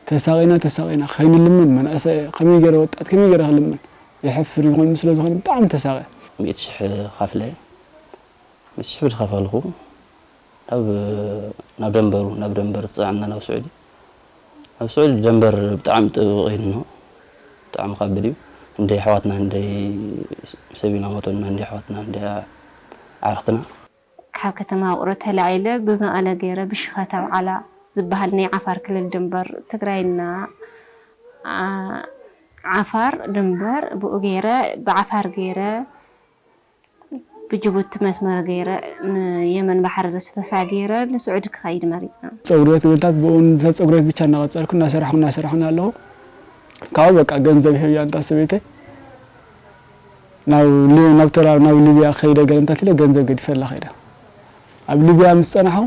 ተሳቒና ተሳቒና ከይንልምን፣ መናእሰይ ከመይ ገይረ፣ ወጣት ከመይ ገይረ ክልምን? የሕፍር ይኾን ስለ ዝኾነ ብጣዕሚ ተሳቒ። ሚእቲ ሽሕ ከፍለ። ሚእቲ ሽሕ ብዝኸፈልኩ ናብ ናብ ደንበሩ ናብ ደንበር ዝፀዓና ናብ ስዑዲ። ናብ ስዑዲ ደንበር ብጣዕሚ ጥብቕ እዩ እንሆ። ብጣዕሚ ከብድ እዩ። እንደ ኣሕዋትና እንደ ሰብ ኢና ሞተና እንደ ኣሕዋትና እንደ ዓርክትና። ካብ ከተማ ውቕሮ ተላዒለ ብመቐለ ገይረ ብሽኸታ ብዓላ ዝበሃል ናይ ዓፋር ክልል ድንበር ትግራይና ዓፋር ድንበር ብኡ ገይረ ብዓፋር ገይረ ብጅቡቲ መስመር ገይረ ንየመን ባሕሪ ተሳጊረ ንስዑዲ ክኸይድ መሪፀ። ፀጉሪ ቤት እውንታት ብኡ ንብሰ ፀጉሪ ቤት ብቻ እናቐፀልኩ እናሰራሕኩ እናሰራሕኩ ኣለኹ። ካብኡ በቃ ገንዘብ ይህብያ እንታ ሰበይተይ ናብ ናብ ተራ ናብ ሊብያ ከይደ ገለ እንታት ኢለ ገንዘብ ገዲፈላ ከይደ። ኣብ ሊብያ ምስ ፀናሕኩ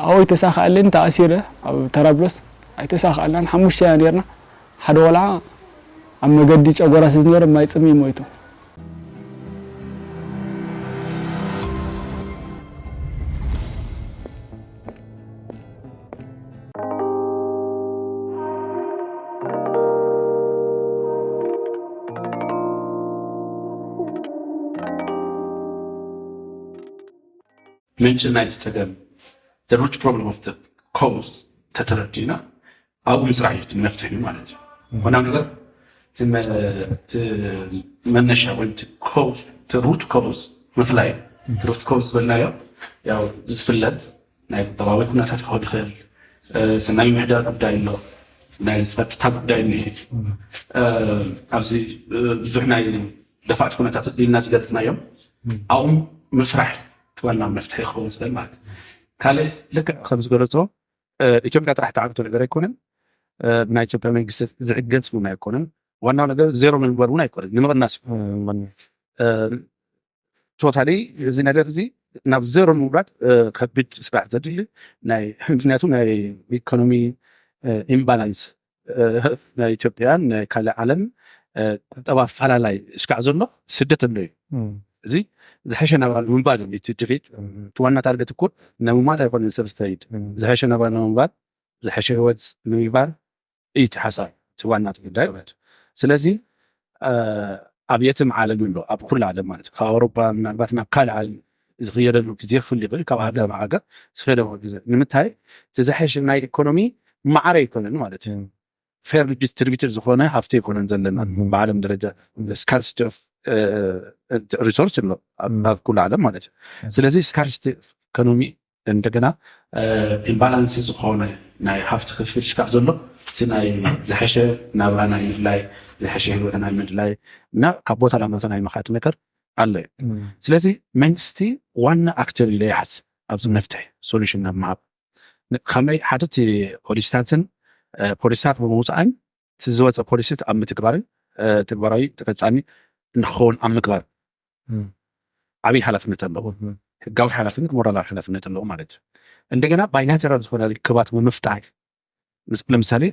ኣብኡ ኣይተሳኸኣለይን ተኣሲረ ኣብ ተራብሎስ ኣይተሳኸኣልናን ሓሙሽተ ኢና ነርና። ሓደ ቆልዓ ኣብ መገዲ ጨጎራ ስለ ዝነበረ ማይ ፅምኢ ሞይቱ። ምንጪ ናይቲ ጸገም the root problem of the cause ተተረዲእና ኣብኡ ምስራሕ እዩ እቲ መፍትሒ ማለት እዩ። ዋናው ነገር እቲ መ- እቲ መነሻ ወይ እቲ cause እቲ root cause ምፍላይ እዩ። እቲ root cause ዝበልናዮ ያው ዝፍለጥ ናይ ቁጠባዊ ኩነታት ክኸውን ይኽእል፣ ሰናይ ምሕዳር ጉዳይ ኣሎ፣ ናይ ፀጥታ ጉዳይ እኒሀ፣ ኣብዚ ብዙሕ ናይ ደፋእቲ ኩነታት ኢልና ዝገለፅናዮም ኣብኡ ምስራሕ ዋና መፍትሒ ክኸውን ዝኽእል ማለት እዩ። ካልእ ልክዕ ከም ዝገለፆ ኢትዮጵያ ጥራሕ ትዓግቶ ነገር ኣይኮነን። ብናይ ኢትዮጵያ መንግስቲ ዝዕገፅ እውን ኣይኮነን። ዋናው ነገር ዜሮ ንምግባር እውን ኣይኮነን፣ ንምቕናስ እዩ። ቶታሊ እዚ ነገር እዚ ናብ ዜሮ ንምውራድ ከቢድ ስራሕ ዘድሊ ናይ ምክንያቱ ናይ ኢኮኖሚ ኢምባላንስ ናይ ኢትዮጵያን ናይ ካልእ ዓለም ቁጠባ ኣፈላላይ እሽካዕ ዘሎ ስደት ኣሎ እዩ። እዚ ዝሐሸ ናብራ ንምንባር እዩ እቲ ድሌት። እቲ ዋና ታርገት እኮ ንምማት ኣይኮነን ሰብ ዝኸይድ፣ ዝሐሸ ናብራ ንምንባር ዝሐሸ ህይወት ንምንባር እዩ እቲ ሓሳብ፣ እቲ ዋና እቲ ጉዳይ ማለት እዩ። ስለዚ ኣብ የትም ዓለም ኣሎ፣ ኣብ ኩሉ ዓለም ማለት እዩ። ካብ ኣውሮፓ ምናልባት ናብ ካልእ ዓለም ዝኽየደሉ ግዜ ክፍል ይኽእል፣ ካብ ሃገር ናብ ሃገር ዝኽየደሉ ግዜ ንምንታይ እቲ ዝሐሸ ናይ ኢኮኖሚ ማዕረ ኣይኮነን ማለት እዩ። ፌር ዲስትሪቢዩትድ ዝኾነ ሃፍቲ ኣይኮነን ዘለና ብዓለም ደረጃ ስካርሲቲ ሪሶርስ ኣሎ ኣብ ኩሉ ዓለም ማለት እዩ። ስለዚ ስካርሲቲ ኢኮኖሚ እንደገና ኢምባላንስ ዝኾነ ናይ ሃፍቲ ክፍል ሽካዕ ዘሎ እቲ ናይ ዝሐሸ ናብራ ናይ ምድላይ ዝሐሸ ህይወት ናይ ምድላይ እና ካብ ቦታ ናብ ቦታ ናይ ምኻድ ነገር ኣሎ እዩ። ስለዚ መንግስቲ ዋና ኣክተር ኢለ ይሓስብ ኣብዚ መፍትሒ ሶሉሽን ናብ ምሃብ ከመይ ሓደ እቲ ፖሊሲታትን ፖሊሲታት ብምውፃእን እቲ ዝወፀ ፖሊሲት ኣብ ምትግባርን ትግባራዊ ተፈፃሚ ንክኸውን ኣብ ምግባር ዓብይ ሓላፍነት ኣለዎ። ህጋዊ ሓላፍነት፣ ሞራላዊ ሓላፍነት ኣለዎ ማለት እዩ። እንደገና ባይላተራል ዝኾነ ርክባት ብምፍጣር ለምሳሌ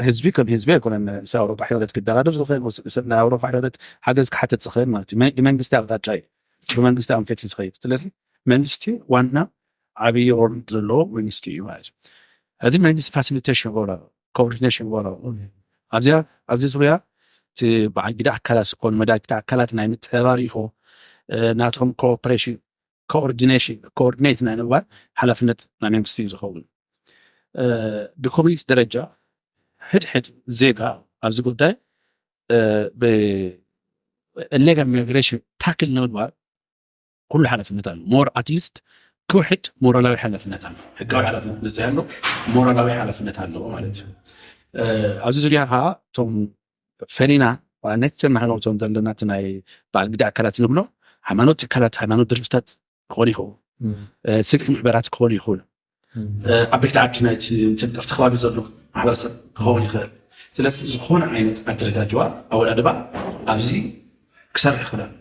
ህዝቢ ከም ህዝቢ ኣይኮነን ምስ ኣውሮፓ ሕብረት ክደራደር ዝኽእል፣ ምስ ናይ ኣውሮፓ ሕብረት ሓገዝ ክሓተት ዝኽእል ማለት እዩ። ብመንግስቲ ኣቕጣጫ እዩ፣ ብመንግስቲ ኣንፈት እዩ ዝኸይድ። ስለዚ መንግስቲ ዋና ዓብዪ ሮል ዘለዎ መንግስቲ እዩ ማለት እዩ። እዚ መንግስቲ ፋሲሊቴሽን ሮል ኣለዎ፣ ኮኦርዲኔሽን ሮል ኣለዎ። ኣብዚኣ ኣብዚ ዙርያ እቲ በዓል ግደ ኣካላት ዝኾኑ መዳግቲ ኣካላት ናይ ምትሕብባር ይኹ ናቶም ኮኦፕሬሽን ኮኦርዲኔሽን ኮኦርዲኔት ናይ ምግባር ሓላፍነት ናይ መንግስቲ እዩ ዝኸውን። ብኮሚኒቲ ደረጃ ሕድሕድ ዜጋ ኣብዚ ጉዳይ ሌጋል ሚግሬሽን ታክል ንምግባር ኩሉ ሓላፍነት ኣሎ። ሞር ኣትሊስት ክውሕድ ሞራላዊ ሓላፍነት ኣሎ። ሕጋዊ ሓላፍነት መፅእ ኣሎ፣ ሞራላዊ ሓላፍነት ኣለዎ ማለት እዩ። ኣብዚ ዙርያ ከዓ እቶም ፈሊና ዋነት ዘመሃለውቶም ዘለና እቲ ናይ በዓል ግዲ ኣካላት ንብሎ ሃይማኖት ትካላት፣ ሃይማኖት ድርጅታት ክኾኑ ይኽእሉ፣ ስቪክ ምሕበራት ክኾኑ ይኽእሉ፣ ዓበይቲ ዓዲ ናይቲ እንትን ኣብቲ ከባቢ ዘሎ ማሕበረሰብ ክኸውን ይኽእል። ስለዚ ዝኾነ ዓይነት ኣደረጃጅዋ ኣወዳድባ ኣብዚ ክሰርሕ ይኽእል።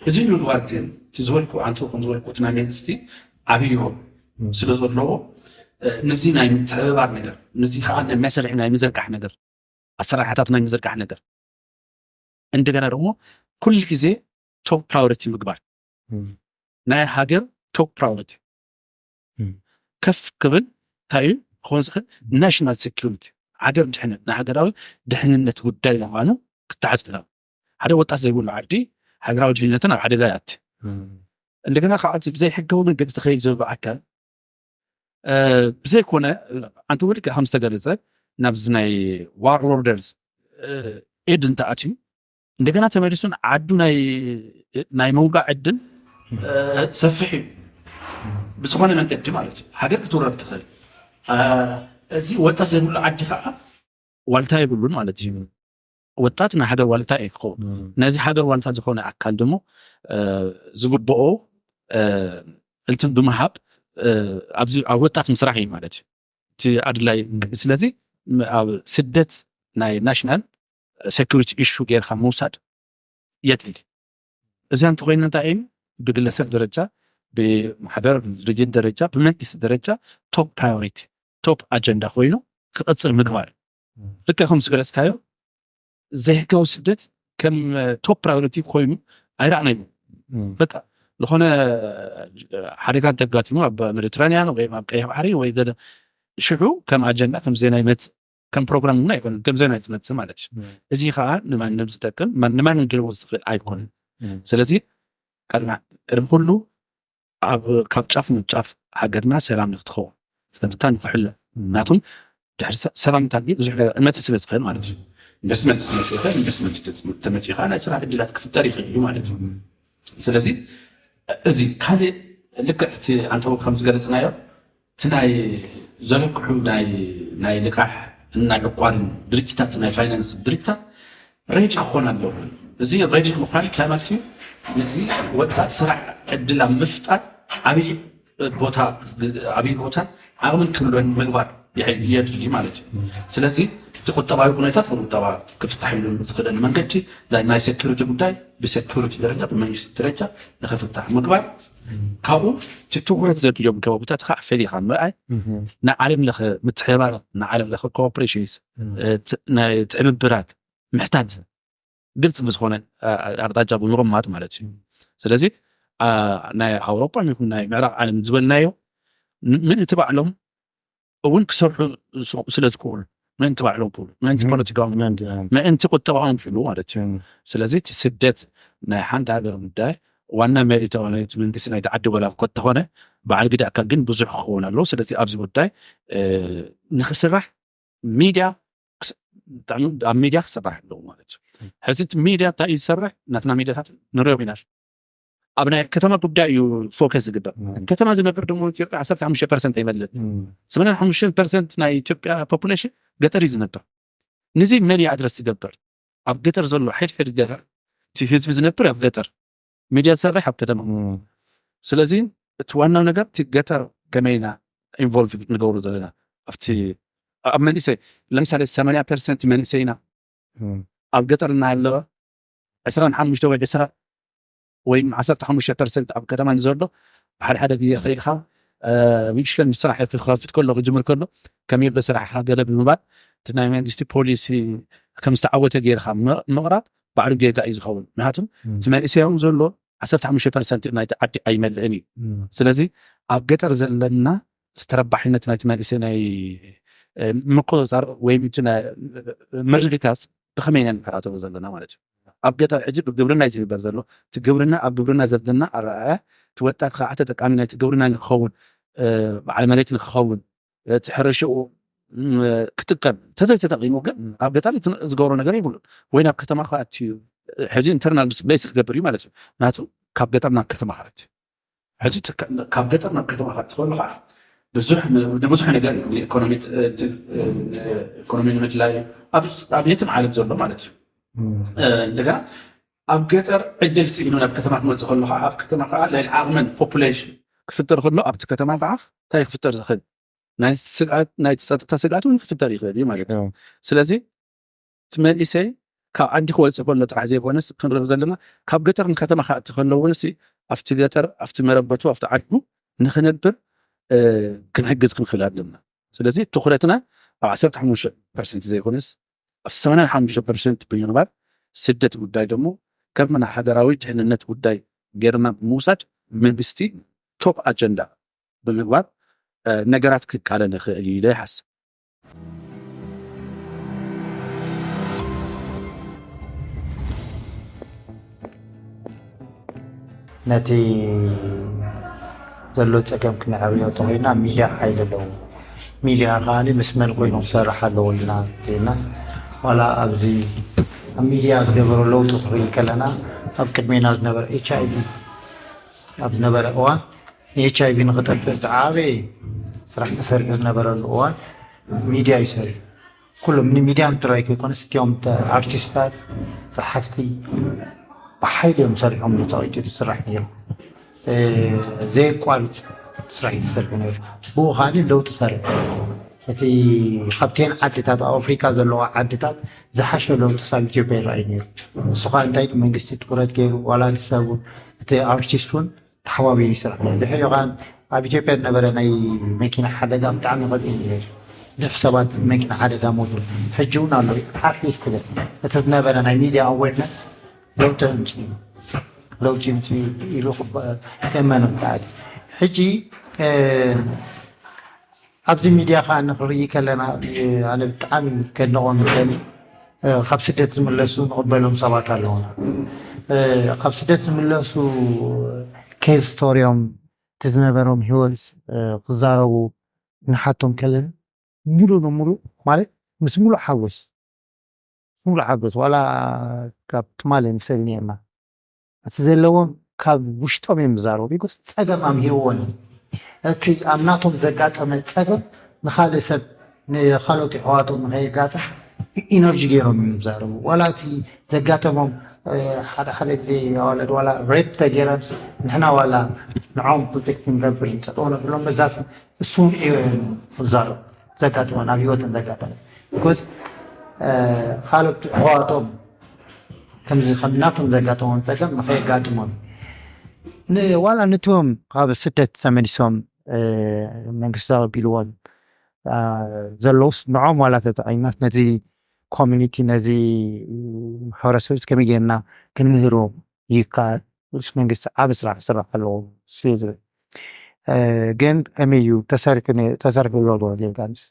እዚ ንምግባር ግን እቲ ዝበልኩ ኣንተ ከም ዝበልኩ እቲ ናይ መንግስቲ ዓብዪ ሮል ስለ ዘለዎ ነዚ ናይ ምትሕብባር ነገር ነዚ ከዓ ናይ መስርሒ ናይ ምዝርጋሕ ነገር ኣሰራርሓታት ናይ ምዝርጋሕ ነገር እንደገና ደግሞ ኩሉ ግዜ ቶፕ ፕራዮሪቲ ምግባር ናይ ሃገር ቶፕ ፕራዮሪቲ ከፍ ክብል እንታይ እዩ ክኾን ዝኽእል ናሽናል ሴኪሪቲ ሃገር ድሕነት ናይ ሃገራዊ ድሕንነት ጉዳይ ምዃኑ ክተሓዝ ክላ ሓደ ወጣት ዘይብሉ ዓዲ ሃገራዊ ድሕነትን ኣብ ሓደጋ ያት እንደገና ከዓ ብዘይሕጋዊ መንገዲ ዝኸይድ ዘሎ ኣካል ብዘይኮነ ኣንቲ ውድቂ ከም ዝተገለፀ ናብዚ ናይ ዋር ኦርደርስ ኤድ እንተኣትዩ እንደገና ተመሊሱን ዓዱ ናይ ምውጋዕ ዕድል ሰፊሕ እዩ። ብዝኾነ መንገዲ ማለት እዩ ሃገር ክትውረር ትኽእል። እዚ ወጣት ዘይብሉ ዓዲ ከዓ ዋልታ የብሉን ማለት እዩ። ወጣት ናይ ሃገር ዋልታ እዩ ክኸውን። ነዚ ሃገር ዋልታ ዝኾነ ኣካል ደሞ ዝግብኦ እንትን ብምሃብ ኣብዚ ኣብ ወጣት ምስራሕ እዩ ማለት እዩ እቲ ኣድላይ። ስለዚ ኣብ ስደት ናይ ናሽናል ሴኩሪቲ ኢሹ ጌርካ ምውሳድ የድሊ። እዚኣ እንተኮይኑ እንታይ እዩ ብግለሰብ ደረጃ ብማሕበር ድርጅት ደረጃ ብመንግስቲ ደረጃ ቶፕ ፕራዮሪቲ ቶፕ ኣጀንዳ ኮይኑ ክቐፅል ምግባር። ልክዕ ከም ዝገለፅካዮ ዘይሕጋዊ ስደት ከም ቶፕ ፕራዮሪቲ ኮይኑ ኣይረኣናዮ። በቃ ዝኾነ ሓደጋ እንተጋጢሙ ኣብ ሜዲትራኒያን ወይ ኣብ ቀይሕ ባሕሪ ወይ ገለ ሽዑ ከም ኣጀንዳ ከም ዜና ይመፅእ ከም ፕሮግራም እውን ኣይኮነን ከም ዜና ይመፅእ ማለት እዩ። እዚ ከዓ ንማንም ዝጠቅም ንማንም ግልቦ ዝኽእል ኣይኮነን። ስለዚ ቅድሚ ኩሉ ኣብ ካብ ጫፍ ናብ ጫፍ ሃገርና ሰላም ንክትኸውን ጸጥታ ንክሕለ ምክንያቱም ድሕሪ ሰላም እንታል ብዙሕ ነገር እመፅእ ስለ ዝኽእል ማለት እዩ። ኢንቨስትመንት ክመፅእ ይኽእል። ኢንቨስትመንት ተመፅኡ ከዓ ናይ ስራሕ ዕድላት ክፍጠር ይኽእል እዩ ማለት እዩ። ስለዚ እዚ ካልእ ልክዕ እቲ ኣንተ ከም ዝገለፅናዮ እቲ ናይ ዘለክሑ ናይ ልቃሕ እና ዕቋርን ድርጅታት ናይ ፋይናንስ ድርጅታት ሬዲ ክኾን ኣለዎ። እዚ ሬዲ ምዃን እንታይ ማለት እዩ? ነዚ ወጣት ስራሕ ዕድል ኣብ ምፍጣር ዓብይ ቦታ ዓብይ ቦታ ዓቕምን ክህልወን ምግባር የድሊ ማለት እዩ። ስለዚ እቲ ቁጠባዊ ኩነታት ቁጠባ ክፍታሕ ኢሉ ዝኽእለሉ መንገዲ ናይ ሴኩሪቲ ጉዳይ ብሴኩሪቲ ደረጃ ብመንግስቲ ደረጃ ንክፍታሕ ምግባር ካብኡ እቲ ትኩረት ዘድልዮም ከባቢታት ከዓ ፈሊኻ ምርኣይ ንዓለም ለኸ ምትሕባር ንዓለም ለኸ ኮኦፕሬሽንስ ናይ ትዕብብራት ምሕታት ግልፂ ብዝኾነ ኣቕጣጫ ብምቕማጥ ማለት እዩ። ስለዚ ናይ ኣውሮጳ ይኹን ናይ ምዕራብ ዓለም ዝበልናዮ ምእንቲ ባዕሎም እውን ክሰርሑ ስለ ዝክእሉ ምእንቲ ባዕሎም ክብሉ ምእንቲ ፖለቲካዊ ምእንቲ ቁጠባኦም ክብሉ ማለት እዩ። ስለዚ እቲ ስደት ናይ ሓንቲ ሃገር ጉዳይ ዋና መሪታዊ ናይቲ መንግስቲ ናይቲ ዓዲ ወላ እኮ እንተኾነ በዓል ግዲ ኣካል ግን ብዙሕ ክኸውን ኣለዎ። ስለዚ ኣብዚ ጉዳይ ንክስራሕ ሚድያ ኣብ ሚድያ ክስራሕ ኣለዎ ማለት እዩ። ሕዚ እቲ ሚድያ እንታይ እዩ ዝሰርሕ? ናትና ሚድያታት ንሪኦም ኢና። ኣብ ናይ ከተማ ጉዳይ እዩ ፎከስ ዝግበር። ከተማ ዝነብር ደሞ ኢትዮጵያ ዓሰርተ ሓሙሽተ ፐርሰንት ኣይመልእ። ሰማንያ ሓሙሽተ ፐርሰንት ናይ ኢትዮጵያ ፖፑሌሽን ገጠር እዩ ዝነብር። ንዚ መን እዩ ኣድረስ ዝገብር? ኣብ ገጠር ዘሎ ሕድሕድ ገጠር እቲ ህዝቢ ዝነብር ኣብ ገጠር ሚድያ ዝሰርሕ ኣብ ከተማ። ስለዚ እቲ ዋናው ነገር እቲ ገጠር ከመይ ኢና ኢንቮልቭ ንገብሩ ዘለና ኣብቲ ኣብ መንእሰይ ለምሳሌ ሰማንያ ፐርሰንት መንእሰይና ኣብ ገጠር እናሃለወ ዕስራን ሓሙሽተ ወይ ዕስራ ወይ ዓሰርተ ሓሙሽተ ፐርሰንት ኣብ ከተማ ንዘሎ ሓደ ሓደ ግዜ ከይድካ ንእሽተን ስራሕ ክኸፍት ከሎ ክጅምር ከሎ ከመይ ኣሎ ስራሕካ ገለ ብምባል እቲ ናይ መንግስቲ ፖሊሲ ከም ዝተዓወተ ጌርካ ምቕራብ ባዕሉ ጌጋ እዩ ዝኸውን። ምክንያቱም እቲ መንእሰያዊ ዘሎ ዓሰርተ ሓሙሽተ ፐርሰንት ናይቲ ዓዲ ኣይመልእን እዩ። ስለዚ ኣብ ገጠር ዘለና ተረባሕነት ናይቲ መንእሰይ ናይ ምቁፅፃር ወይ ምርግጋፅ ብኸመይ ኢና ንከታተሎ ዘለና ማለት እዩ። ኣብ ገጠር ሕጂ ብግብርና እዩ ዝግበር ዘሎ። እቲ ግብርና ኣብ ግብርና ዘለና ኣረኣያ እቲ ወጣት ከዓ ተጠቃሚ ናይቲ ግብርና ንክኸውን በዓል መሬት ንክኸውን እቲ ሕርሽኡ ክጥቀም ተዘይተጠቂሙ ግን ኣብ ገጠር ዝገብሮ ነገር ይብሉ ወይ ናብ ከተማ ክኣት እዩ። ሕዚ ኢንተርናል ዲስፕሌስ ክገብር እዩ ማለት እዩ። ናቱ ካብ ገጠር ናብ ከተማ ክኣት እዩ። ሕዚ ካብ ገጠር ናብ ከተማ ክኣት ከሎ ከዓ ብዙሕ ንብዙሕ ነገር ኢኮኖሚ ንምድላይ ኣብ የትም ዓለም ዘሎ ማለት እዩ። እንደገና ኣብ ገጠር ዕድል ስኢኑ ናብ ከተማ ክመፅእ ከሎ ከዓ ኣብ ከተማ ከዓ ናይ ዓቕምን ፖፑሌሽን ክፍጠር ከሎ ኣብቲ ከተማ ከዓ እንታይ ክፍጠር ዝኽእል ናይ ስግኣት ናይ ጸጥታ ስግኣት እውን ክፍጠር ይኽእል እዩ ማለት እዩ። ስለዚ እቲ መንእሰይ ካብ ዓዲ ክወፅእ ከሎ ጥራሕ ዘይኮነስ ክንርኢ ዘለና ካብ ገጠር ንከተማ ክኣቲ ከሎ እውን ኣብቲ ገጠር ኣብቲ መረበቱ ኣብቲ ዓዱ ንክነብር ክንሕግዝ ክንክእል ኣለና። ስለዚ ትኩረትና ኣብ ዓሰርተ ሓሙሽተ ፐርሰንት ዘይኮነስ ኣብ ሰማንያ ሓሙሽተ ፐርሰንት ብምግባር ስደት ጉዳይ ደሞ ከም ናይ ሃገራዊ ድሕንነት ጉዳይ ጌርና ብምውሳድ መንግስቲ ቶፕ ኣጀንዳ ብምግባር ነገራት ክቃለል ይኽእል እዩ ኢለ ይሓስብ። ነቲ ዘሎ ጸገም ክነዕብዮ ተኾይና፣ ሚድያ ሓይሊ ኣለዎ። ሚድያ ከኣ ምስ መን ኮይኑ ክሰርሕ ኣለዎ ኢልና እንተኢልና፣ ዋላ ኣብዚ ኣብ ሚድያ ዝገበሮ ለውጢ ክርኢ ከለና፣ ኣብ ቅድሜና ዝነበረ ኤች ኣይ ቪ ኣብ ዝነበረ እዋን፣ ንኤች ኣይ ቪ ንክጠፍእ ዝዓበየ ስራሕ ተሰሪሑ ዝነበረሉ እዋን፣ ሚድያ እዩ ሰሪሑ። ኩሎም ንሚድያ ጥራይ ከይኮነስ፣ እቲኦም ኣርቲስታት፣ ጸሓፍቲ ብሓይሊ እዮም ሰሪሖም። ንጸቂጢ ዝስራሕ ነይሩ፣ እ፣ ዘየቋርጽ ስራሕ እዩ ተሰሪሑ ነይሩ። ብኡ ከኣ ለውጢ ሰሪሑ። እቲ ካብተን ዓድታት ኣብ ኣፍሪካ ዘለዋ ዓድታት ዝሓሸ ለውጢ ሳብ ኢትዮጵያ ይረኣይ ነይሩ። እሱ ከኣ እንታይ፣ መንግስቲ ትኩረት ገይሩ፣ ዋላ እቲ ሰብ እውን፣ እቲ ኣርቲስት እውን ተሓባቢሩ ይሰርሕ ነይሩ። ድሕሪኡ ከኣ ኣብ ኢትዮጵያ ዝነበረ ናይ መኪና ሓደጋ ብጣዕሚ ከቢድ ነይሩ። ብዙሕ ሰባት መኪና ሓደጋ ሞቱ። ሕጂ እውን ኣሎ። ኣትሊስት ግን እቲ ዝነበረ ናይ ሚድያ ኣዌርነስ ለውጢ ኣምፅኡ፣ ለውጢ ኣምፅኡ ኢሉ ክበ-፣ ክእመን ይከኣል። ሕጂ፣ እ፣ ኣብዚ ሚድያ ከኣ ንክርኢ ከለና፣ እ፣ ኣነ ብጣዕሚ ከድንቖም ዝደሊ፣ እ፣ ካብ ስደት ዝምለሱ ንቕበሎም ሰባት ኣለውና። እ፣ ካብ ስደት ዝምለሱ ኬዝ ስቶሪኦም፣ እቲ ዝነበሮም ህይወት፣ እ፣ ክዛረቡ ንሓቶም ከለና፣ ሙሉእ ንሙሉእ ማለት ምስ ሙሉእ ሓጎስ፣ ሙሉእ ሓጎስ፣ ዋላ ካብ ትማሊ ንሰል ኔርና፣ እቲ ዘለዎም ካብ ውሽጦም እዮም ዝዛረቡ። ቢኮስ ጸገም ኣምሂርዎን እዩ። እቲ ኣብ ናቶም ዘጋጠመ ጸገም ንኻልእ ሰብ፣ ንኻልኦት የሕዋቶም ንኸየጋጥም ኢነርጂ ገይሮም እዮም ዝዛረቡ። ዋላ እቲ ዘጋጠሞም፣ እ፣ ሓደ ሓደ ግዜ ኣዋለድ ዋላ ሬፕ ተገይረን፣ ንሕና ዋላ ንዖም ፕሮቴክት ክንገብር ጠጠው ነብሎም፣ በዛ እሱ እዩ ዝዛረብ ዘጋጥሞን ኣብ ህይወትን ዘጋጠመ። ቢኮዝ፣ እ፣ ካልኦት ኣሕዋቶም ከምዚ ከም ናቶም ዘጋጠሞም ጸገም ንኸየጋጥሞም፣ ን-፣ ዋላ ንትዎም ካብ ስደት ተመሊሶም፣ እ፣ መንግስቲ ተቐቢልዎም፣ እ፣ ዘለውስ ንዖም ዋላ ተጠቒምናስ ነዚ ኮሚኒቲ፣ ነዚ ማሕበረሰብ ከመይ ጌርና ክንምህሮ ይከኣል? ምስ መንግስቲ ዓቢ ስራሕ ክስራሕ ኣለዎ እሱ እዩ ዝብል። እ፣ ግን ከመይ እዩ ተሰሪሑ ነ-፣ ተሰሪሑ ኣሎ ዶ ጌርካንስ?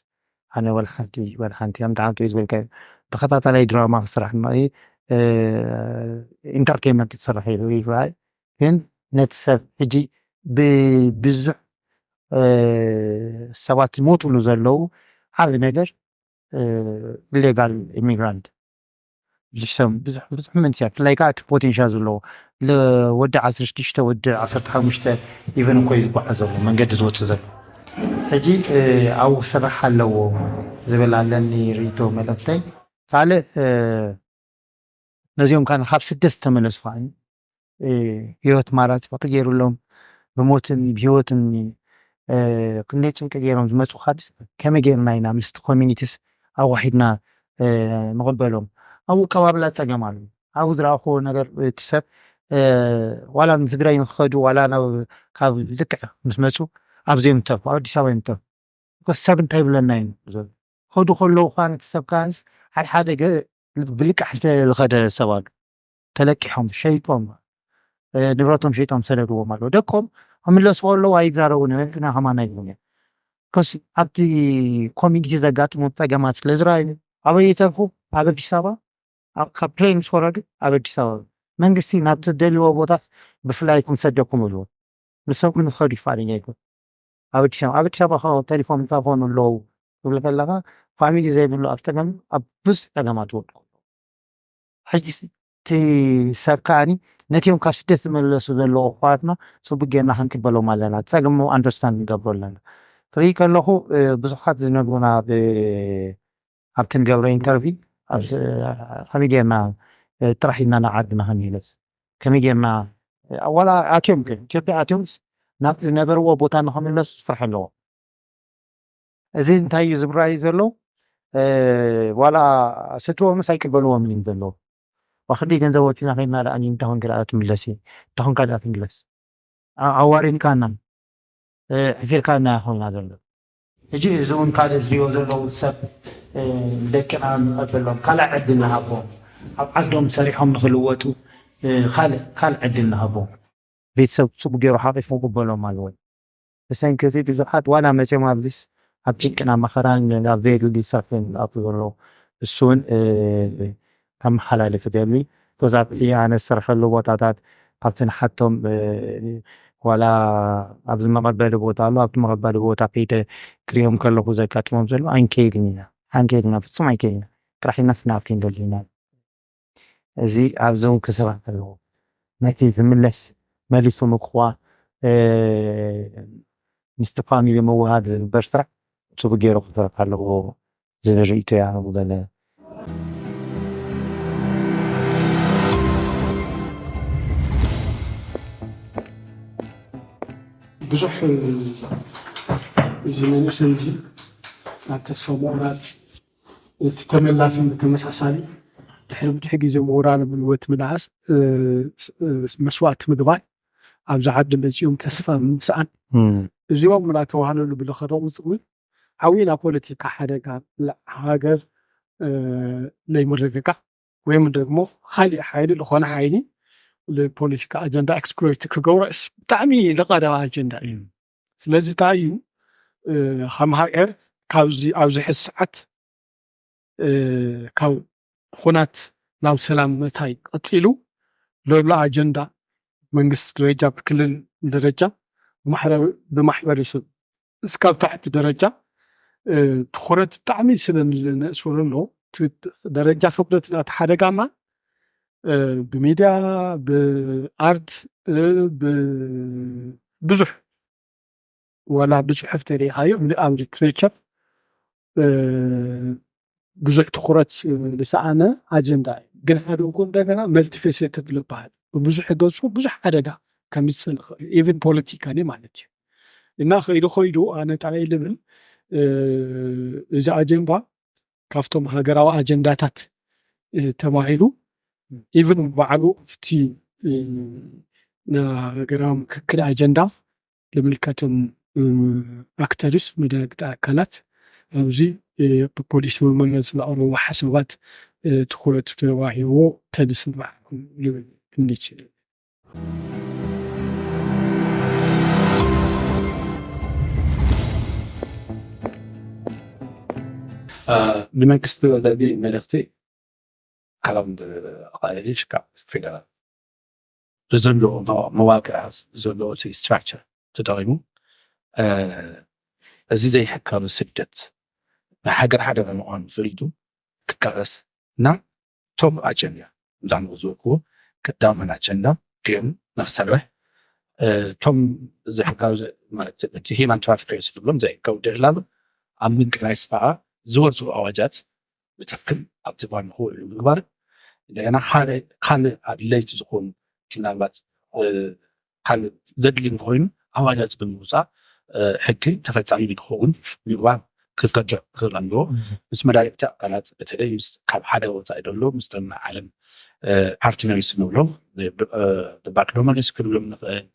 ኣነ ወላ ሓንቲ፣ ወላ ሓንቲ፣ ከምቲ ሓንቲ እዩ ዝበልካዮ። ተኸታታላይ ድራማ ክስራሕ እሞ እዩ፣ እ፣ ኢንተርቴይንመንት ክስራሕ ኢሉ ይረኣይ። ግን ነቲ ሰብ ሕጂ ብብዙሕ፣ እ፣ ሰባት ዝሞትሉ ዘለዉ ዓቢ ነገር፣ እ፣ ኢሌጋል ኢሚግራንት ብዙሕ ሰብ፣ ብዙሕ፣ ብዙሕ መንስያ፣ ብፍላይ ከዓ እቲ ፖቴንሻል ዘለዎ፣ ለ-፣ ወዲ ዓሰርተ ሽዱሽተ፣ ወዲ ዓሰርተ ሓሙሽተ ኢቨን እኮ እዩ ዝጓዓዝ ዘሎ፣ መንገዲ ዝወፅእ ዘሎ። ሕጂ፣ እ፣ ኣብኡ ክስራሕ ኣለዎ ዝብል ኣለኒ ርእይቶ መልእኽተይ። ካልእ፣ እ፣ ነዚኦም ካን ካብ ስደት ዝተመለሱ ከዓ፣ እ፣ ህይወት ማራ ፅብቕቲ ገይሩሎም፣ ብሞትን ብህይወትን፣ እ፣ ክንደይ ጭንቂ ገይሮም ዝመፁ ካድስ፣ ከመይ ገይርና ኢና ምስቲ ኮሚኒቲስ ኣዋሒድና፣ እ፣ ንቕበሎም? ኣብኡ ከባብላ ፀገም ኣሎ። ኣብኡ ዝረኣኽዎ ነገር፣ እቲ ሰብ፣ እ፣ ዋላ ንትግራይ ንክኸዱ፣ ዋላ ናብ፣ ካብ ልክዕ ምስ መፁ፣ ኣብዚኦም ይተርፉ፣ ኣብ ኣዲስ ኣበባ እዮም ይተርፉ። ቢኮዝ ሰብ እንታይ ይብለና እዩ ዘሎ። ከዱ ከለዉ ከዓ ነቲ ሰብ ከዓ ሓደ ሓደ ገ-፣ ብልቃሕ ዝተ-፣ ዝኸደ ሰብ ኣሎ። ተለቂሖም፣ ሸይጦም፣ እ፣ ንብረቶም ሸይጦም ሰደድዎም ኣለዉ። ደቆም ክምለሱ ከለዉ ኣይዛረቡን እዮም፣ እንትና ከማን ኣይብሉን እዮም። ቢኮዝ ኣብቲ ኮሚኒቲ ዘጋጥሞም ጸገማት ስለ ዝረኣዩ፣ ኣበይ ይተርፉ? ኣብ ኣዲስ ኣበባ፣ ኣብ፣ ካብ ፕሌን ምስ ወረዱ ኣብ ኣዲስ ኣበባ። መንግስቲ ናብ ትደልይዎ ቦታ ብፍላይ ክንሰደኩም ይብልዎ። ንሶም ግን ክኸዱ ይፋለኛ ይኮን። ኣብ ኣዲስ ኣበባ፣ ኣብ ኣዲስ ኣበባ ከ ቴሌፎን፣ ቴሌፎን ኣለዉ ትብል ከለኻ፣ ፋሚሊ ዘይብሉ ኣብ ጸገም፣ ኣብ ብዙሕ ጸገማት ይወድቁ። ሕጂ እቲ ሰብ ከኣኒ ነቲኦም ካብ ስደት ዝመለሱ ዘለዉ ኣሕዋትና ጽቡቅ ጌርና ክንቅበሎም ኣለና። ጸገሙ ኣንደርስታንድ ንገብሮ ኣለና። ክርኢ ከለኹ፣ እ፣ ብዙሓት ዝነግሩና ብ-፣ ኣብቲ ንገብሮ ኢንተርቪው፣ ኣብ፣ ከመይ ጌርና፣ እ፣ ጥራሕ ኢልና ናብ ዓድና ክንምለስ? ከመይ ጌርና፣ እ፣ ዋላ ኣትዮም ግን፣ ኢትዮጵያ ኣትዮምስ ናብ ዝነበርዎ ቦታ ንኽምለሱ ዝፍርሑ ኣለዎ። እዚ እንታይ እዩ ዝብራይ ዘሎ? እ፣ ዋላ ስድርኦምስ ኣይቅበልዎምን እዮም ዘለዉ። ዋ፣ ክንደይ ገንዘብ ወጪና ኸይድና ደኣ፣ እንታይ ኾንካ ደኣ ትምለስ? እንታይ ኾንካ ደኣ ትምለስ? ኣ-፣ ኣዋሪድካና፣ እ፣ ሕፊርካና ኢኻ ኾንና ዘሎ። ሕጂ እዚ እውን ካልእ ዝሪኦ ዘለዉ ሰብ፣ እ፣ ደቅና ንቐበሎም፣ ካልእ ዕድል ንሃቦም። ኣብ ዓዶም ሰሪሖም ንኽልወጡ፣ እ፣ ካልእ፣ ካልእ ዕድል ንሃቦም። ቤተሰብ ጽቡቅ ገይሩ ሓቂፉ ክቕበሎም ኣለዎ። ብሰንኪ እዚ ብዙሓት ዋላ መቸም ኣብዚስ ኣብ ጭንቅና መኸራን ኣብ ዘይድሊ ሰልፍን ዝኣትዉ ዘለዉ። እሱ እውን፣ እ፣ ከመሓላልፍ እደሊ። ቢኮዝ ኣብቲ ኣነ ዝሰርሐሉ ቦታታት ኣብቲ ንሓቶም ዋላ ኣብዚ መቐበሊ ቦታ ኣሎ ኣብቲ መቐበሊ ቦታ ከይደ ክሪኦም ከለኹ ዘጋጥሞም ዘሎ ኣይንከይድን ኢና ኣይንከይድና ፍጹም ኣይከይድና ጥራሕ ኢና ስናብ ክንደሊ ኢና እዚ ኣብዞም ክስራሕ ኣለዎ ነቲ ዝምለስ መሊሱ ምቕዋ ምስቲ ፋሚሊ ምውሃድ ዝግበር ስራሕ ጽቡቅ ገይሩ ክሰርሕ ኣለዎ ዝብል ርእይቶ እያ ንብለለ ብዙሕ እዚ መንእሰይ እዚ ኣብ ተስፋ ምቑራፅ እቲ ተመላስን ብተመሳሳሊ ድሕሪ ብዙሕ ግዜ ምሁራን ብልወት ምልዓስ መስዋእቲ ምግባር ኣብዚ ዓዲ መፂኦም ተስፋ ምስኣን እዚኦም እናተባህለሉ ብለኸደ ቁፅሪ ዓብይና ፖለቲካ ሓደጋ ሃገር ለይምርግጋዕ ወይም ደግሞ ካሊእ ሓይሊ ዝኾነ ሓይሊ ፖለቲካ ኣጀንዳ ኤክስፕሎይት ክገብሮ ብጣዕሚ ለቀዳዊ ኣጀንዳ እዩ ስለዚ እንታይ እዩ ከም ሃገር ኣብዚ ኣብዚ ሕዚ ሰዓት ካብ ኩናት ናብ ሰላም ምእታይ ቀፂሉ ዘሎ ኣጀንዳ መንግስቲ ደረጃ ብክልል ደረጃ ብማሕበረሰብ እስካብ ታሕቲ ደረጃ ትኩረት ብጣዕሚ ስለ ንእስሩ ኣሎ ደረጃ ክብረት ናቲ ሓደጋማ ብሚድያ ብኣርት ብዙሕ ዋላ ብፅሑፍ ተሪኢኻዮ ኣብ ሊትሬቸር ብዙሕ ትኩረት ዝሰኣነ ኣጀንዳ እዩ ግን ሓደ እኮ እንደገና መልቲፌሴትድ ዝበሃል ብብዙሕ ገፁ ብዙሕ ሓደጋ ከምፅእ ንኽእል ኢቨን ፖለቲካሊ ማለት እዩ እና ከይዱ ከይዱ ኣነ ጣዕይ ልብል እዚ ኣጀንዳ ካብቶም ሃገራዊ ኣጀንዳታት ተባሂሉ ኢቨን ባዕሉ ኣብቲ ሃገራዊ ምክክር ኣጀንዳ ዝምልከቶም ኣክተርስ መዳርግቲ ኣካላት ኣብዚ ብፖሊሲ መመርመሪ ዝቐረቡ ሓሳባት ትኹረት ተዋሂብዎ ተዝስማዕ ንብል እንችል። ንመንግስቲ ወለዲ መልእኽቲ ካብ ቃልሽ ካብ ፌደራል ብዘለዎ መዋቅራት ብዘለዎ እቲ ስትራክቸር ተጠቒሙ እዚ ዘይሕጋዊ ስደት ናይ ሃገር ሓደጋ ምዃኑ ፈሊጡ ክቃለስ እና ቶም ኣጀንዳ እዛም ዝበልክዎ ቀዳምን ኣጀንዳ ገይሩ ንክሰርሕ እቶም ዘይሕጋዊ ማለት እቲ ሂማን ትራፊከርስ ዝብሎም ዘይሕጋዊ ደላሉ ኣብ ምንቅናይ ስፋዓ ዝወፅኡ ኣዋጃት ብትክክል ኣብቲ ባር ንክውዕሉ ምግባር እንደገና ካልእ ኣድለይቲ ዝኾኑ ምናልባት ካልእ ዘድሊ እንተኮይኑ ኣዋጃት ብምውፃእ ሕጊ ተፈፃሚ ንክኸውን ምግባር ክዝተግዕ ክኽእል ኣለዎ። ምስ መዳርግቲ ኣካላት በተለይ ምስ ካብ ሓደ ወፃኢ ዘሎ ምስ ደማ ዓለም ፓርትነርስ ንብሎም ባክ ዶመርስ ክንብሎም ንኽእል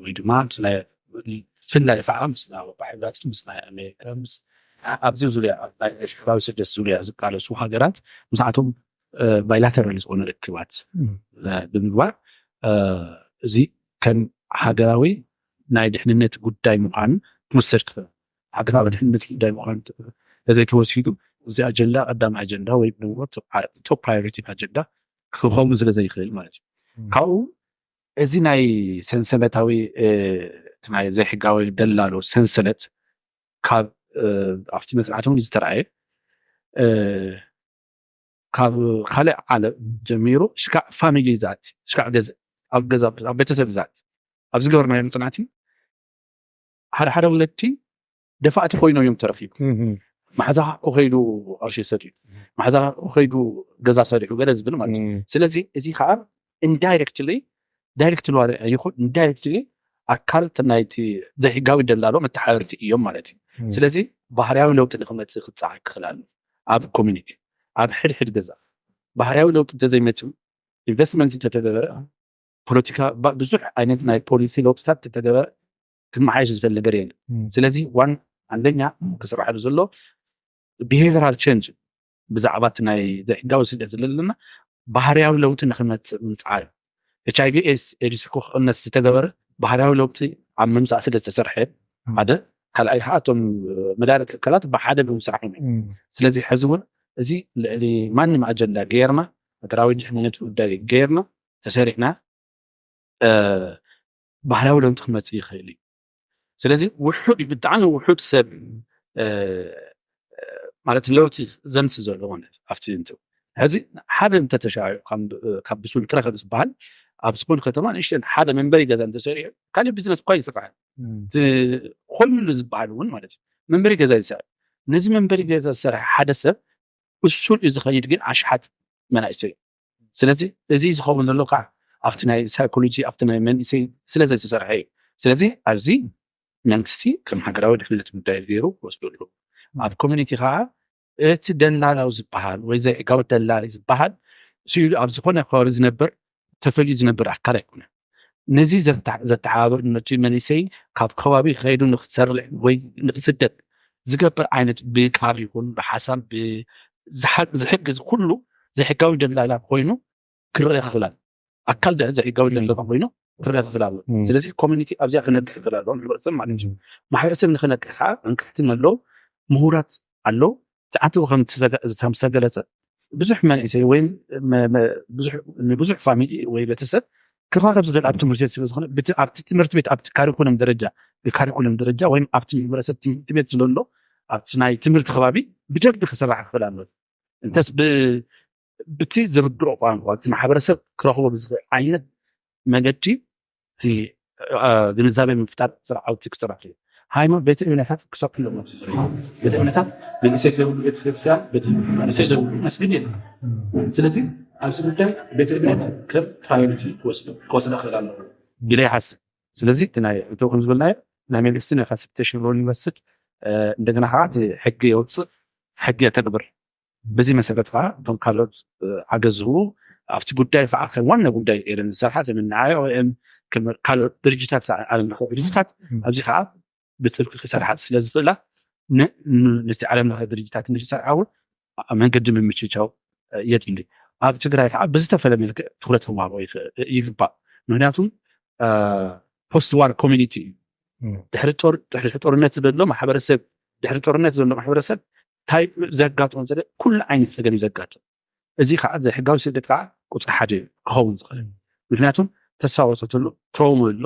ወይ ድማ ብፍላይ ከዓ ምስ ናይ ኣውሮፓ ሕብረት ምስ ናይ ኣሜሪካ ምስ ኣብዚ ዙርያ ናይ ሽሕራዊ ስደት ዙርያ ዝቃለሱ ሃገራት ምስኣቶም ባይላተራል ዝኾነ ርክባት ብምግባር እዚ ከም ሃገራዊ ናይ ድሕንነት ጉዳይ ምዃን ክውሰድ ክኽእል ሃገራዊ ድሕንነት ጉዳይ ምዃን ተዘይተወሲዱ እዚ ኣጀንዳ ቀዳሚ ኣጀንዳ ወይ ንብሎ ቶፕ ፕራዮሪቲ ኣጀንዳ ክኸውን ስለ ዘይኽእል ማለት እዩ ካብኡ እዚ ናይ ሰንሰለታዊ ናይ ዘይሕጋዊ ደላሎ ሰንሰለት ካብ ኣብቲ መፅናዕቲ እውን ዝተረኣየ ካብ ካልእ ዓለም ጀሚሩ ሽካዕ ፋሚሊ ዝኣቲ ሽካዕ ገዛ ኣብ ገዛ ኣብ ቤተሰብ ዝኣቲ ኣብዚ ገበርናዮ ምፅናዕቲ ሓደ ሓደ ወለድቲ ደፋእቲ ኮይኖም እዮም ተረኪቡ ማሕዛኻ እኮ ከይዱ ቅርሺ ሰዲዱ ማሕዛኻ እኮ ከይዱ ገዛ ሰሪሑ ገለ ዝብል ማለት እዩ ስለዚ እዚ ከዓ ኢንዳይሬክትሊ ዳይሬክት ይኹን ኢንዳይሬክትሊ ኣካል ናይቲ ዘይሕጋዊ ደላሎ መተሓበርቲ እዮም ማለት እዩ ስለዚ ባህርያዊ ለውጢ ንክመፅእ ክፀዓር ክኽእል ኣሎ ኣብ ኮሚኒቲ ኣብ ሕድሕድ ገዛ ባህርያዊ ለውጢ እንተዘይመፅኡ ኢንቨስትመንት እንተተገበረ ፖለቲካ ብዙሕ ዓይነት ናይ ፖሊሲ ለውጥታት እንተተገበረ ክመሓየሽ ዝኽእል ነገር የለን ስለዚ ዋን አንደኛ ክስራሓሉ ዘሎ ቢሄቨራል ቸንጅ ብዛዕባ እቲ ናይ ዘይሕጋዊ ስደት ዘለና ባህርያዊ ለውጢ ንክመፅእ ምፅዓር ኤች ኣይቪ ኤድስ ክቕነስ ዝተገበረ ባህርያዊ ለውጢ ኣብ ምምፃእ ስለ ዝተሰርሐ ሓደ ካልኣይ ከዓ እቶም መዳርግቲ ትካላት ብሓደ ብምስራሕ እዩ ስለዚ ሕዚ እውን እዚ ልዕሊ ማንም ኣጀንዳ ገይርና ሃገራዊ ድሕንነት ጉዳይ ገይርና ተሰሪሕና ባህላዊ ለውጢ ክመፅእ ይኽእል እዩ። ስለዚ ውሑድ፣ ብጣዕሚ ውሑድ ሰብ ማለት ለውጢ ዘምፅእ ዘሎ ማለት ኣብቲ እንት ሕዚ ሓደ እንተተሻ ካብ ብሱል ክረኸብ ዝበሃል ኣብ ዝኾነ ከተማ ንእሽተን ሓደ መንበሪ ገዛ እንተሰሪሑ ካልእ ቢዝነስ እኳ ይስራሕ። ኩሉ ዝበሃል እውን ማለት እዩ መንበሪ ገዛ ይሰርሕ። ነዚ መንበሪ ገዛ ዝሰርሐ ሓደ ሰብ ብሱል እዩ ዝኸይድ፣ ግን ኣሽሓት መናእሰይ። ስለዚ እዚ ዝኸውን ዘሎ ከዓ ኣብቲ ናይ ሳይኮሎጂ ኣብቲ ናይ መንእሰይ ስለ ዘይተሰርሐ እዩ። ስለዚ ኣብዚ መንግስቲ ከም ሃገራዊ ድሕነት ጉዳይ ገይሩ ክወስዶ ኣለዎ። ኣብ ኮሚኒቲ ከዓ እቲ ደላላው ዝበሃል ወይ ዘይሕጋዊ ደላሊ ዝበሃል ስኢሉ ኣብ ዝኾነ ከባቢ ዝነብር ተፈልዩ ዝነብር ኣካል ኣይኮነን። ነዚ ዘተሓባብር ነቲ መንእሰይ ካብ ከባቢ ከይዱ ንክሰርሕ ወይ ንክስደድ ዝገብር ዓይነት ብቃል ይኹን ብሓሳብ ዝሕግዝ ኩሉ ዘይሕጋዊ ደላላ ኮይኑ ክረኣ ይኽእል ኣሎ። ኣካል ዘይሕጋዊ ደላላ ኮይኑ ክረኣ ይኽእል ኣሎ። ስለዚ ኮሚኒቲ ኣብዚኣ ክነቅሕ ይኽእል ኣሎ ንሕብረተሰብ ማለት እዩ። ማሕበረሰብ ንክነቅሕ ከዓ እንቅሕቲ ኣለዉ፣ ምሁራት ኣለዉ። ትዓንትኡ ከም ዝተገለፀ ብዙሕ መንእሰይ ወይ ንብዙሕ ፋሚሊ ወይ ቤተሰብ ክራኸብ ዝኽእል ኣብ ትምህርቲ ቤት ስለዝኾነ ኣብቲ ትምህርቲ ቤት ኣብቲ ካሪኩለም ደረጃ ብካሪኩለም ደረጃ ወይም ኣብቲ ማሕበረሰብ ትምህርቲ ቤት ዝለሎ ኣብቲ ናይ ትምህርቲ ከባቢ ብደንቢ ክስራሕ ክኽእል ኣሎ። እንተስ ብቲ ዝርድኦ ቋንቋ እቲ ማሕበረሰብ ክረኽቦ ብዝኽእል ዓይነት መገዲ እቲ ግንዛቤ ምፍጣር ስራሕ ዓውቲ ክስራሕ እዩ። ሃይማኖት ቤተ እምነታት ክሰብኩ ኣለዎም። ቤተ እምነታት መንእሰይ ዘይብሉ ቤተክርስትያን መንእሰይ ዘይብሉ መስጊድ የለን። ስለዚ ኣብዚ ጉዳይ ቤተ እምነት ከም ፕራዮሪቲ ክወስዳ ክእል ኣለዎ ኢለ ይሓስብ። ስለዚ እቲ ናይ እቶ ከም ዝበልናዮ ናይ መንግስቲ ናይ ፋሲሊቴሽን ሮል ይወስድ። እንደገና ከዓ እቲ ሕጊ የውፅእ፣ ሕጊ የተግብር። በዚ መሰረት ከዓ እቶም ካልኦት ሓገዝ ዝህቡ ኣብቲ ጉዳይ ከዓ ከም ዋና ጉዳይ ገይረን ዝሰርሓ ዘመናዓዮ ወይም ካልኦት ድርጅታት ከዓ ዓለም ለኸ ድርጅታት ኣብዚ ከዓ ብጥብቂ ክሰርሓ ስለ ዝኽእላ ነቲ ዓለም ለኸ ድርጅታት ንክሰርሓ እውን መንገዲ ምምችቻው የድሊ። ኣብ ትግራይ ከዓ ብዝተፈለ መልክዕ ትኩረት ክወሃቦ ይግባእ። ምክንያቱም ፖስት ዋር ኮሚኒቲ እዩ። ድሕሪ ጦርነት ዘሎ ማሕበረሰብ ድሕሪ ጦርነት ዘሎ ማሕበረሰብ እንታይ ዘጋጥሞ ዘለ ኩሉ ዓይነት ፀገም እዩ ዘጋጥም። እዚ ከዓ ዘይሕጋዊ ስደት ከዓ ቁፅሪ ሓደ ክኸውን ዝኽእል ምክንያቱም ተስፋ ወፀተሉ ትረውሞ ኣሎ፣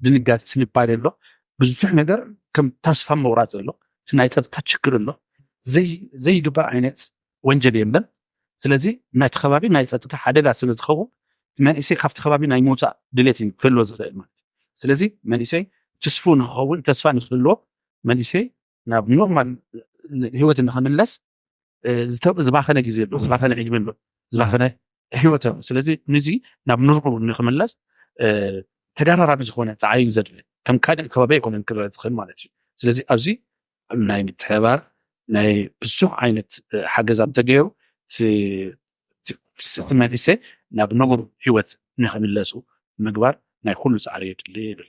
ድንጋፂ ስንባድ ኣሎ፣ ብዙሕ ነገር ከም ተስፋ መቁራፅ ኣሎ፣ ናይ ፀጥታ ችግር ኣሎ፣ ዘይግባእ ዓይነት ወንጀል የለን። ስለዚ ናይቲ ከባቢ ናይ ፀጥታ ሓደጋ ስለ ዝኸውን መንእሰይ ካብቲ ከባቢ ናይ ምውፃእ ድሌት እዩ ክህልዎ ዝኽእል ማለት እዩ። ስለዚ መንእሰይ ትስፉ ንክኸውን ተስፋ ንክህልዎ መንእሰይ ናብ ኖርማል ህይወት ንክምለስ ዝባኸነ ግዜ ኣሎ፣ ዝባኸነ ዕድመ ኣሎ፣ ዝባኸነ ህይወት ኣሎ። ስለዚ ንዚ ናብ ኑርኡ ንክምለስ ተደራራቢ ዝኾነ ፃዕሪ እዩ ዘድሊ። ከም ካልእ ከባቢ ኣይኮነን ክረአ ዝኽእል ማለት እዩ። ስለዚ ኣብዚ ናይ ምትሕባር ናይ ብዙሕ ዓይነት ሓገዛት ተገይሩ እቲ መንእሰይ ናብ ንቡር ህይወት ንክምለሱ ምግባር ናይ ኩሉ ፃዕሪ የድሊ ይብል።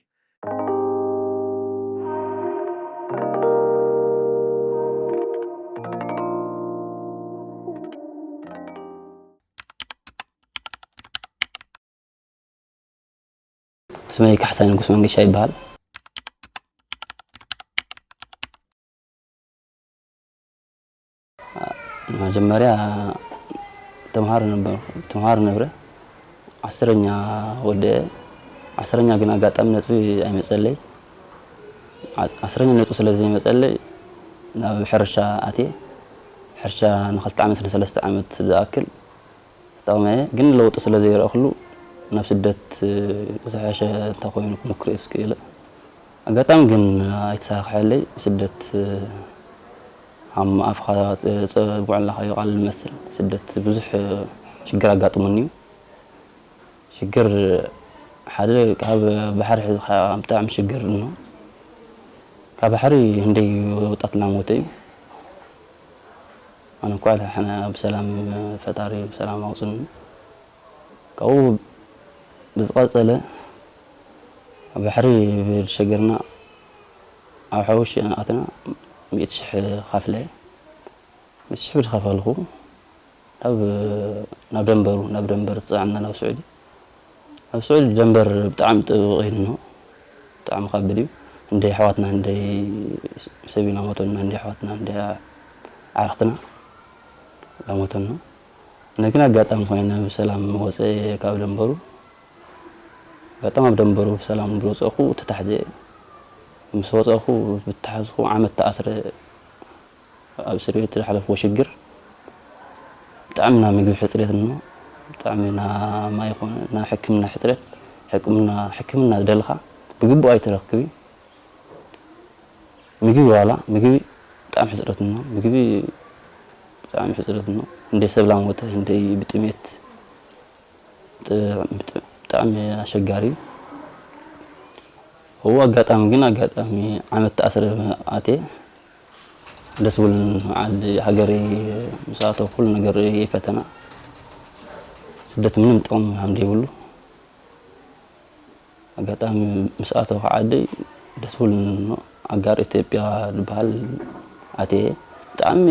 ስመይ ካሕሳይ ንጉስ መንገሻ ይበሃል። መጀመርያ ተምሃሮ ነበር ተምሃሮ ነብረ ዓስረኛ ወደ ዓስረኛ ግን ኣጋጣሚ ነጥቢ ኣይመፀለይ። ዓስረኛ ነጥቢ ስለ ዘይመፀለይ ናብ ሕርሻ ኣትየ። ሕርሻ ንክልተ ዓመት ንሰለስተ ዓመት ዝኣክል ተጠቕመ፣ ግን ለውጢ ስለ ዘይረእክሉ ናብ ስደት ዝሐሸ እንተኮይኑ ክምክር እስኪ ኢለ። ኣጋጣሚ ግን ኣይተሳካሐለይ። ስደት ሃም ኣፍኻ ጸ- ብዕላኻ ይቃል ዝመስል ስደት ብዙሕ ሽግር ኣጋጥሙኒ እዩ። ሽግር ሓደ ካብ ባሕሪ ሒዝካ ብጣዕሚ ሽግር እኖ። ካብ ባሕሪ ህንደይ ወጣት እናሞተ እዩ። ኣነ እኳ ድሓነ ብሰላም ፈጣሪ ብሰላም ኣውፅኒ። ካብኡ ብዝቐፀለ ኣብ ባሕሪ ብሸገርና ኣብ ሓውሽ ኣትና ሚእቲ ሽሕ ኸፍለ። ሚእቲ ሽሕ ብዝኸፈልኩ ናብ ናብ ደንበሩ ናብ ደንበር ዝፀዓና ናብ ስዑዲ። ኣብ ስዑዲ ደንበር ብጣዕሚ ጥብቕ ኢልኖ። ብጣዕሚ ከብድ እዩ። እንደ ኣሕዋትና እንደ ሰብ ኢና ሞተና እንደ ኣሕዋትና እንደ ኣዕርክትና ላሞተና። ኣነ ግን ኣጋጣሚ ኮይነ ብሰላም ወፀ ካብ ደንበሩ። በጣም ኣብ ደንበሩ ሰላም ዝወፀእኩ ተታሕዘ። ምስ ወፀእኩ ብተሓዝኩ ዓመት ተኣስረ። ኣብ እስር ቤት ዝሓለፍዎ ሽግር ብጣዕሚ ና ምግቢ ሕፅረት እኖ፣ ብጣዕሚ ና ማይ ይኹን ና ሕክምና ሕፅረት፣ ሕክምና ሕክምና ዝደልኻ ብግቡእ ኣይትረክብን። ምግቢ ዋላ ምግቢ ብጣዕሚ ሕፅረት እኖ፣ ምግቢ ብጣዕሚ ሕፅረት እኖ። እንደ ሰብ ላሞተ እንደ ብጥሜት ብጣዕሚ ኣሸጋሪ እዩ። እዎ ኣጋጣሚ ግን ኣጋጣሚ ዓመት ተኣስረ ኣትየ ደስ ብሉን ዓዲ ሃገረይ ምስ ኣተው ኩሉ ነገር እየ ፈተና። ስደት ምንም ጥቕሚ ከም ዘይብሉ ኣጋጣሚ ምስ ኣተው ዓደይ ደስ ብሉን። ኣጋር ኢትዮጵያ ዝበሃል ኣትየ ብጣዕሚ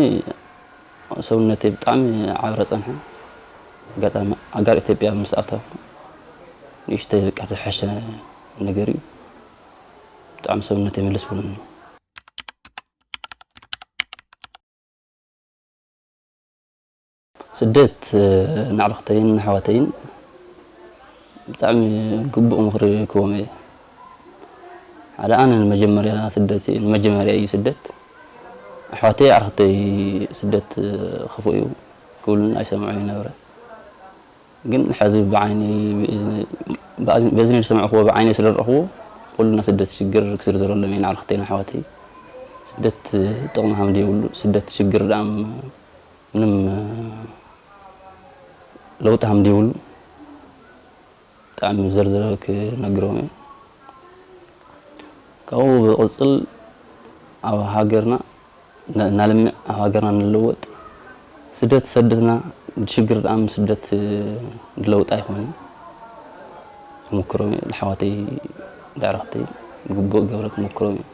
ሰውነተይ ብጣዕሚ ዓብረ ጸንሐ። ኣጋጣሚ ኣጋር ኢትዮጵያ ምስ ኣተው ንእሽተይ በቃ ዝሐሸ ነገር እዩ። ብጣዕሚ ሰውነተይ ምልስ ብሉኒ። ስደት ንዕርኽተይን ንኣሕዋተይን ብጣዕሚ ግቡእ ምኽሪ ክህቦም እየ። ሓደ ኣነ ንመጀመርያ ስደት ንመጀመርያ እዩ ስደት። ኣሕዋተይ ኣዕርኽተይ ስደት ክፉእ እዩ ክብሉን ኣይሰምዖ ይነበረ። ግን ሕዚ ብዓይነይ በእዝነይ ዝሰማዕክዎ ብዓይነይ ስለ ዝረእኽዎ ኩልና ስደት ሽግር ክዝርዝረሎም እየ ንኣዕርኽተይን ኣሕዋተይ። ስደት ጥቕሚ ከም ዘይብሉ ስደት ሽግር ደኣ ምንም ለውጢ ከም ዘይብሉ ብጣዕሚ ዘርዝረ ክነግሮም እየ። ካብኡ ብቕፅል ኣብ ሃገርና ነ- ናልምዕ ኣብ ሃገርና ንለወጥ ስደት ሰደትና ሽግር ደኣ ስደት ዝለውጥ ኣይኮነን። ክምክሮም እየ ንኣሕዋተይ ንኣዕርኽተይ ግቡእ ገብረ ክምክሮም እየ።